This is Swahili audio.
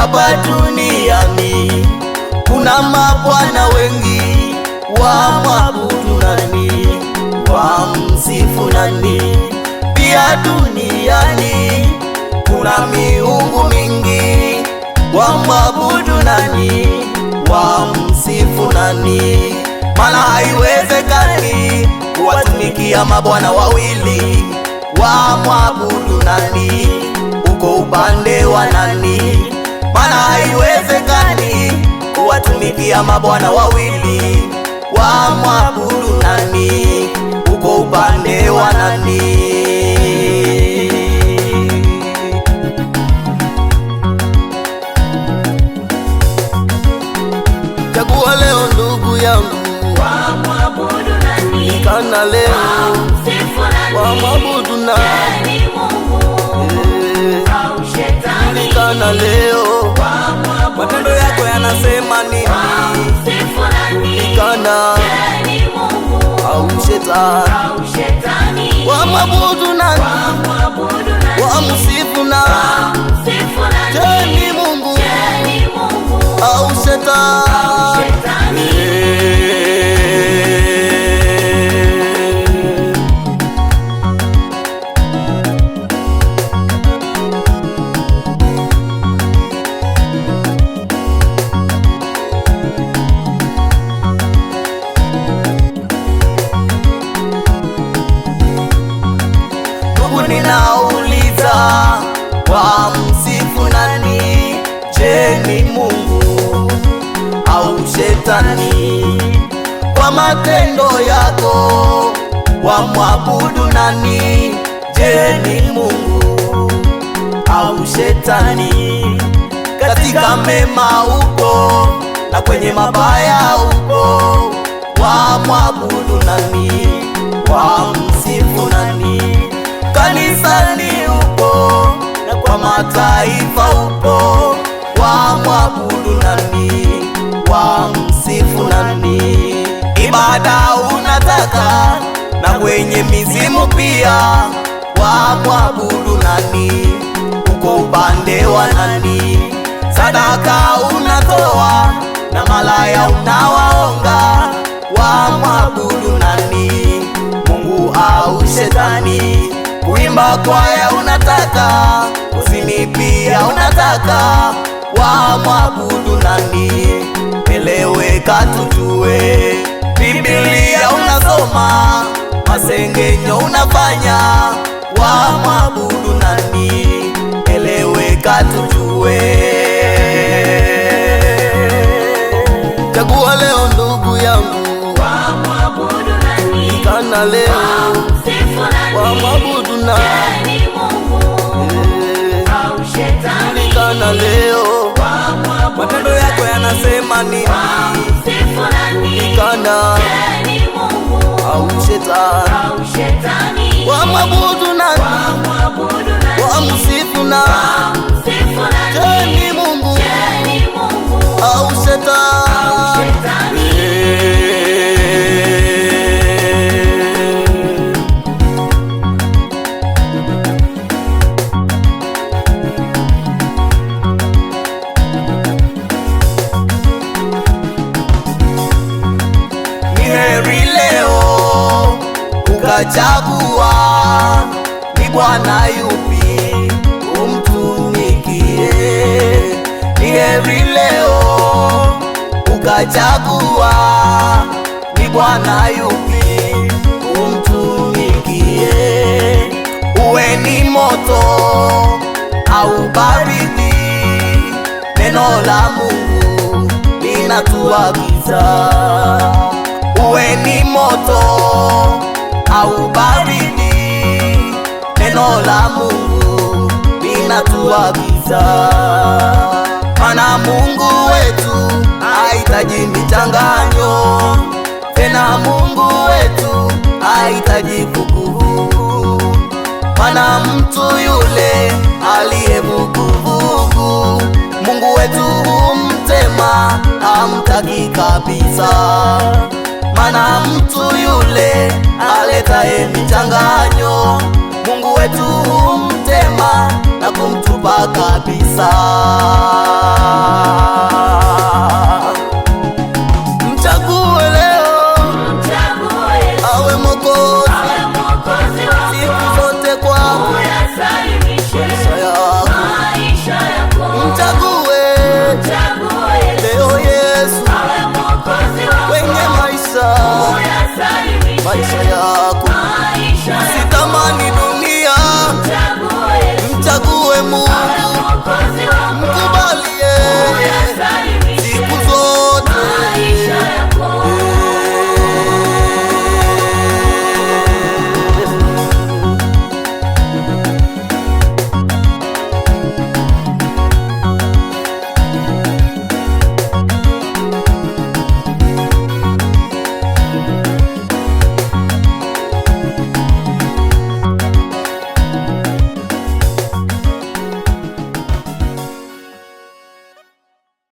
Hapa duniani kuna mabwana wengi, wamwabudu nani? Wamsifu nani? Pia duniani kuna miungu mingi, wamwabudu nani? Wamsifu nani? Maana haiwezekani kuwatumikia mabwana wawili, wamwabudu nani? Uko upande wa nani? Maana haiwezekani kuwatumikia mabwana wawili, wamwabudu nani? Uko upande wa nani? Chagua leo ndugu yangu, Wamwabudu nani? kana leo Wamsifu nani? wamwabudu nani? Je, ni Mungu au shetani? Kana leo Wamwabudu matendo yako nani? yanasema nini? Wamsifu nani? Kana Je, ni Mungu au shetani? au shetani? Wamwabudu nani? Wamwabudu nani? Wamsifu nani? Wamsifu nani? Je, ni Mungu Je, ni Mungu au au shetani? shetani? Ndugu, ninauliza, wamsifu nani? Je, ni Mungu au shetani? Kwa matendo yako wamwabudu nani? Je, ni Mungu au shetani? Katika mema upo na kwenye mabaya upo, wamwabudu nani? Wamsifu nani? Kanisani upo na kwa mataifa upo, wamwabudu nani? Wamsifu nani? Ibada unataka na kwenye mizimu pia, wamwabudu nani? Uko upande wa nani? Sadaka unatoa na malaya unawaonga, wamwabudu nani? Mungu au shetani? Kuimba kwaya unataka, kuzini pia unataka, wamwabudu nani? Eleweka tujue. Biblia unasoma, masengenyo unafanya, wamwabudu nani? Eleweka tujue. Chagua leo ndugu yangu, Wamwabudu nani? kana leo Wamsifu nani? wamwabudu nani? Je, ni Mungu au shetani? Kana leo Wamwabudu matendo yako nani? yanasema nini? Wamsifu nani? Kana Je, ni Mungu au shetani? au shetani? Wamwabudu nani? Wamwabudu nani? Wamsifu nani? Wamsifu nani? Je, ni Mungu Je, ni Mungu au shetani? au shetani? Ni heri leo ukachagua ni Bwana yupi umtumikie. Ni heri leo ukachagua ni Bwana yupi umtumikie. Uwe ni moto au baridi, neno la Mungu linatuagiza uwe ni moto au baridi, neno la Mungu linatuagiza. Maana Mungu wetu hahitaji michanganyo, tena Mungu wetu hahitaji vuguvugu. Maana mtu yule aliye vuguvugu, Mungu wetu humtema, hamtaki kabisa. Maana mtu yule aletaye michanganyo, Mungu wetu humtema na kumtupa Tupa kabisa.